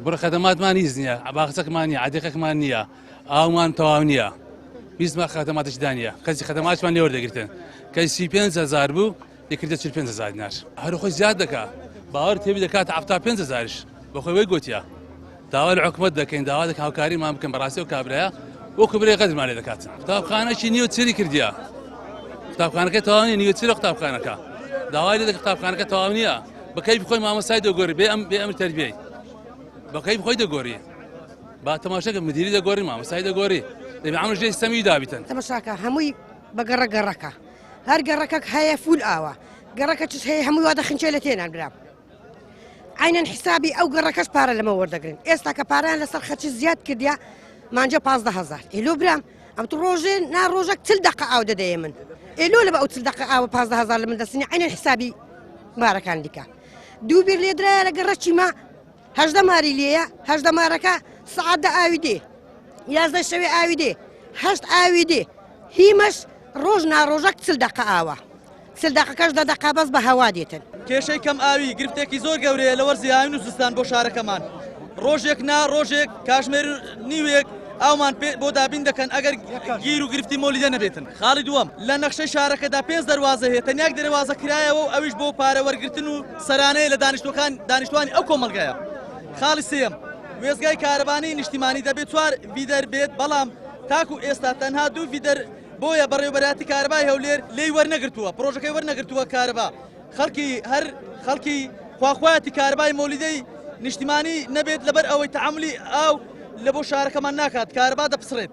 بڕە خەدەماتمان هیچ نییە، باخچەکمان نییە، عەدیقەکمان نییە، ئاومان تەواو نییە، هیچ خەدەماتێکدا نییە. کەسی خەدەماتمان لێ وەردەگرتن کە 35 هەزار بوو دەکردە 45 هەزار دینار. هەر خۆی زیاد دەکا، باوەڕ تێبی دەکات 75 هەزاریش بەخۆی وەی گوتیا. داوا لە حکومەت دەکەین، داوا دەکەین هاوکاریمان بکەن. بەڕاستی ئەو کابرایە وەکو برێ غەدرمان لێ دەکات. قوتابخانەکی نیوە چری کردیە، قوتابخانەکە تەواو نییە، نیوە چرە قوتابخانەکە. داوای لێ دەکەن قوتابخانەکە تەواو نییە، بە کەیفی خۆی مامۆستای دەگۆری، بێ ئەم بێ ئەمر تەربیەی بە کەیفی خۆی دەگۆری. با تەماشاکە مدیری دەگۆری، مامۆستای دەگۆری، دەبێ ئەمر ژێ سیستەمی دابیتن. تەماشاکە هەمووی بە گەڕە گەڕەکە، هەر گەڕەکەک هەیە فول ئاوە، گەڕەکە چش هەیە هەمووی وا دەخنچێ لە تێنان برام. عینەن حسابی ئەو گەڕەکەش پارە لەمە وەردەگرن. ئێستا کە پارەیان لەسەر خەرچی زیاد کردیا مانجە 15 هەزار. ئێلۆ برام، ئەم تو ڕۆژێ نا ڕۆژەک 40 دقە ئاو دەدەیە من، ئێلۆ لە بە ئەو 40 دقە ئاوە 15 هەزار لە من دەستنی؟ عینەن حسابی مارەکان دیکە. دوو بیر لێدرایە لە گەڕەکی ما، 18 ماری لێیە، 18 مارەکە سەعات 10 ئاوی دێ، 11 شەوێ ئاوی دێ، 8 ئاوی دێ. هیمەش ڕۆژ ناڕۆژەک 40 دقە ئاوە، 40 دقەکەش دە دقە بەس بە هەوا دێتن. کێشەی کەم ئاوی گرفتێکی زۆر گەورەیە لە وەرزی هاوین و زستان بۆ شارەکەمان. ڕۆژێک نا ڕۆژێک کاژمێر نیوێک ئاومان بۆ دابین دەکەن ئەگەر گیر و گرفتی مۆلیدە نەبێتن. خاڵی دووەم، لە نەخشەی شارەکەدا پێنج دەروازە هەیە، تەنیا یەک دەروازە کرایەوە و ئەویش بۆ پارە وەرگرتن و سەرانەیە لە دانیشتوەکان دانیشتوانی ئەو کۆمەڵگایە. خاڵی سێیەم، وێستگای کارەبانی نیشتیمانی دەبێت چوار feeder بێت، بەڵام تاکو ئێستا تەنها دوو feeder، بۆیە بەڕێوبەراتی کارەبای هەولێر لێی وەرنەگرتووە، پرۆژەکەی وەرنەگرتووە. کارەبا خەڵکی هەر خەڵکی خواخوایەتی کارەبای مۆلیدەی نیشتیمانی نەبێت، لەبەر ئەوەی تەعاملی ئاو لە بۆ شارەکەمان ناکات، کارەبا دەپسڕێت.